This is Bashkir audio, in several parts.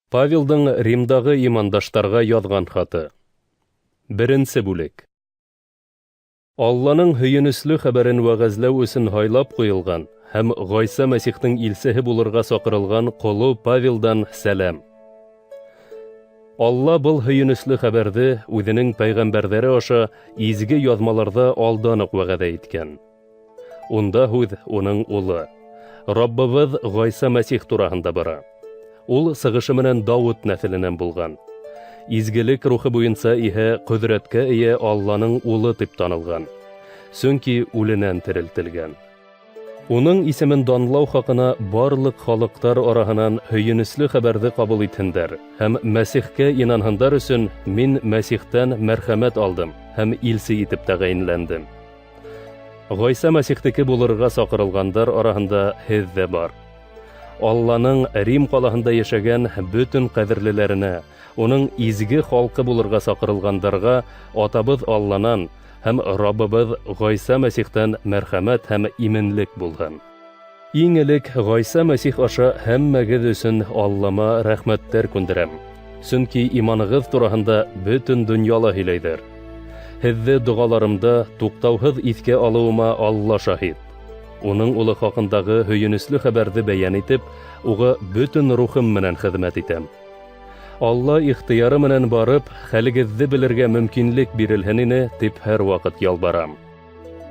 Павелдың Римдағы имандаштарға яҙған хаты. Беренсе бүлек. Алланың һөйөнөслө хәбәрен вәғәзләү өсөн һайлап ҡуйылған һәм Ғайса Мәсихтең илсеһе булырға саҡырылған ҡоло Павелдан сәләм. Алла был һөйөнөслө хәбәрҙе үҙенең пәйғәмбәрҙәре аша изге яҙмаларҙа алдан уҡ вәғәҙә иткән. Унда һүҙ уның улы, Раббыбыҙ Ғайса Мәсих тураһында бара. Ул сығышы менән Дауыт нәҫеленән булған. Изгелек рухы буйынса иһә ҡөҙрәткә эйә Алланың улы тип танылған. Сөнки үленән терелтелгән. Уның исемен данлау хаҡына барлыҡ халыҡтар араһынан һөйөнөслө хәбәрҙе ҡабул итһендәр һәм Мәсихкә инанһындар өсөн мин Мәсихтән мәрхәмәт алдым һәм илсе итеп тәғәйенләндем. Ғайса Мәсихтеке булырға саҡырылғандар араһында һеҙ ҙә бар. Алланың Рим ҡалаһында йәшәгән бөтөн ҡәҙерлеләренә, уның изге халҡы булырға саҡырылғандарға Атабыҙ Алланан һәм Раббыбыҙ Ғайса Мәсихтән мәрхәмәт һәм именлек булһын. Иң элек Ғайса Мәсих аша һәммәгеҙ өсөн Аллама рәхмәттәр күндерәм. Сөнки иманығыҙ тураһында бөтөн донъяла һөйләйҙәр. Һеҙҙе доғаларымда туҡтауһыҙ иҫкә алыуыма Алла шаһит. Уның улы хаҡындағы һөйөнөслө хәбәрҙе бәйән итеп, уға бөтөн рухым менән хеҙмәт итәм. Алла ихтыяры менән барып, хәлегеҙҙе белергә мөмкинлек бирелһен ине, тип һәр ваҡыт ялбарам.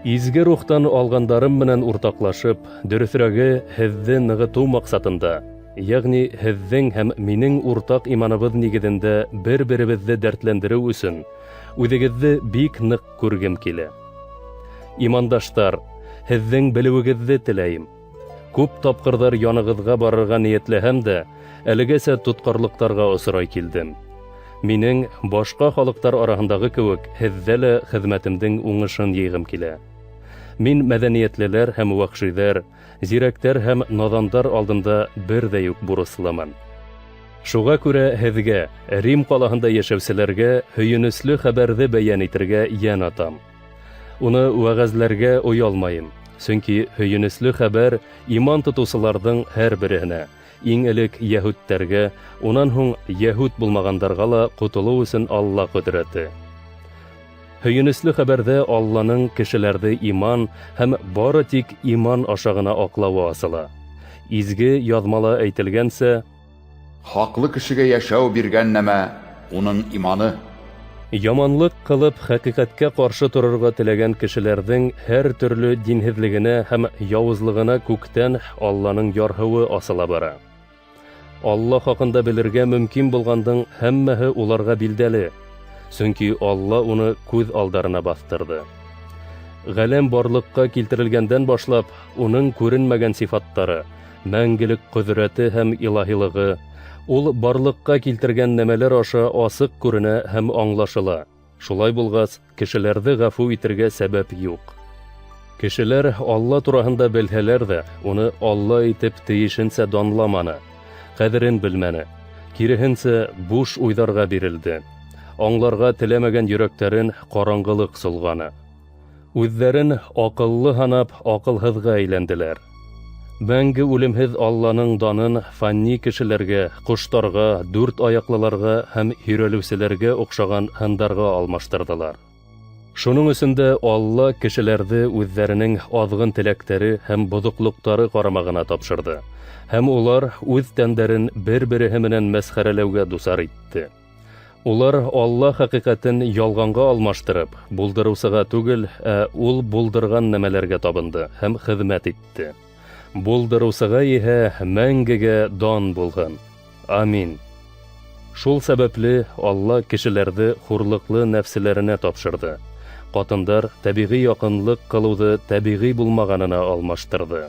Изге рухтан алғандарым менән уртаҡлашып, дөрөҫөрәге, һеҙҙе нығытыу маҡсатында, йәғни һеҙҙең һәм минең уртаҡ иманыбыҙ нигеҙендә бер-беребеҙҙе дәртләндереү өсөн, үҙегеҙҙе бик ныҡ күргем килә. Имандаштар, һеҙҙең белеүегеҙҙе теләйем. Күп тапҡырҙар янығыҙға барырға ниәтләһәм дә, әлегәсә тотҡарлыҡтарға осрай килдем. Минең башҡа халыҡтар араһындағы кеүек һеҙҙә лә хеҙмәтемдең уңышын йыйғым килә. Мин мәҙәниәтлеләр һәм вәхшиҙәр, зирәктәр һәм наҙандар алдында берҙәй үк бурыслымын. Шуға күрә һеҙгә, Рим ҡалаһында йәшәүселәргә һөйөнөслө хәбәрҙе бәйән итергә йән атам. Уны вәғәзләргә оялмайым, сөнки һөйөнөслө хәбәр иман тотоусыларҙың һәр береһенә, иң элек йәһүдтәргә, унан һуң йәһүд булмағандарға ла ҡотолоу өсөн Алла ҡөҙрәте. Һөйөнөслө хәбәрҙә Алланың кешеләрҙе иман һәм бары тик иман аша ғына аҡлауы асыла. Изге яҙмала әйтелгәнсә, Хаҡлы кешегә йәшәү биргән нәмә уның иманы. Яманлыҡ ҡылып хәҡиҡәткә ҡаршы торорға теләгән кешеләрҙең һәр төрлө динһеҙлегенә һәм яуызлығына күктән Алланың ярһыуы асыла бара. Алла хаҡында белергә мөмкин булғандың һәммәһе уларға билдәле, сөнки Алла уны күҙ алдарына баҫтырҙы. Ғәләм барлыҡҡа килтерелгәндән башлап, уның күренмәгән сифаттары, мәңгелек ҡөҙрәте һәм илаһилығы, ул барлыҡҡа килтергән нәмәләр аша асыҡ күренә һәм аңлашыла. Шулай булғас, кешеләрҙе ғәфү итергә сәбәп юҡ. Кешеләр Алла тураһында белһәләр ҙә, уны Алла итеп тейешенсә данламаны, ҡәҙерен белмәне. Киреһенсә, буш уйҙарға бирелде. Аңларға теләмәгән йөрәктәрен ҡараңғылыҡ солғаны. Үҙҙәрен аҡыллы һанап, аҡылһыҙға әйләнделәр. Мәңге үлемһеҙ Алланың данын фани кешеләргә, ҡоштарға, дүрт аяҡлыларға һәм һөйрәлеүселәргә оҡшаған һындарға алмаштырҙылар. Шуның өсөн дә Алла кешеләрҙе үҙҙәренең аҙғын теләктәре һәм боҙоҡлоҡтары ҡарамағына тапшырҙы, һәм улар үҙ тәндәрен бер-береһе менән мәсхәрәләүгә дусар итте. Улар Алла хәҡиҡәтен ялғанға алмаштырып, булдырыусыға түгел, ә ул булдырған нәмәләргә табынды һәм хеҙмәт итте. Булдырыусыға иһә мәңгегә дан булһын. Амин. Шул сәбәпле Алла кешеләрҙе хурлыҡлы нәфселәренә тапшырҙы. Ҡатындар тәбиғи яҡынлыҡ ҡылыуҙы тәбиғи булмағанына алмаштырҙы.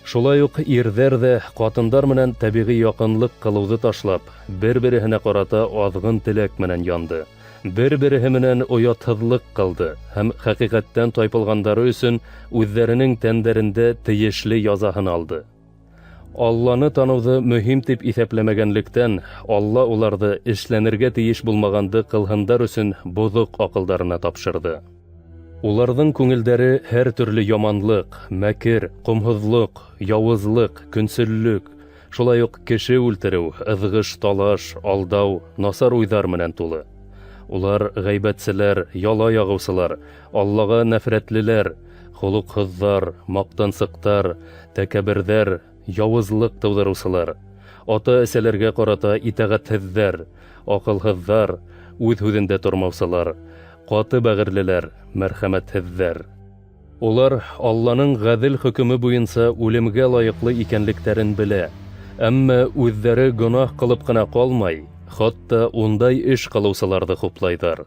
Шулай уҡ ирҙәр ҙә ҡатындар менән тәбиғи яҡынлыҡ ҡылыуҙы ташлап, бер-береһенә ҡарата аҙғын теләк менән янды, бер-береһе менән оятһыҙлыҡ ҡылды һәм хәҡиҡәттән тайпылғандары өсөн үҙҙәренең тәндәрендә тейешле язаһын алды. Алланы таныуҙы мөһим тип иҫәпләмәгәнлектән, Алла уларҙы эшләнергә тейеш булмағанды ҡылһындар өсөн боҙоҡ аҡылдарына тапшырҙы. Уларҙың күңелдәре һәр төрлө яманлыҡ, мәкер, ҡомһоҙлоҡ, яуызлыҡ, көнсөллөк, Шулай уҡ кеше үлтереү, ыҙғыш-талаш, алдау, насар уйҙар менән тулы. Улар ғәйбәтселәр, яла яғыусылар, Аллаға нәфрәтлеләр, холоҡһоҙҙар, маҡтансыҡтар, тәкәбберҙәр, яуызлыҡ тыуҙырыусылар, ата-әсәләргә ҡарата итәғәтһеҙҙәр, аҡылһыҙҙар, үҙ һүҙендә тормаусылар, ҡаты бәғерлеләр, мәрхәмәтһеҙҙәр. Улар Алланың ғәҙел хөкөмө буйынса үлемгә лайыҡлы икәнлектәрен белә, әммә үҙҙәре гонаһ ҡылып ҡына ҡалмай, хатта ундай эш ҡылыусыларҙы хуплайҙар.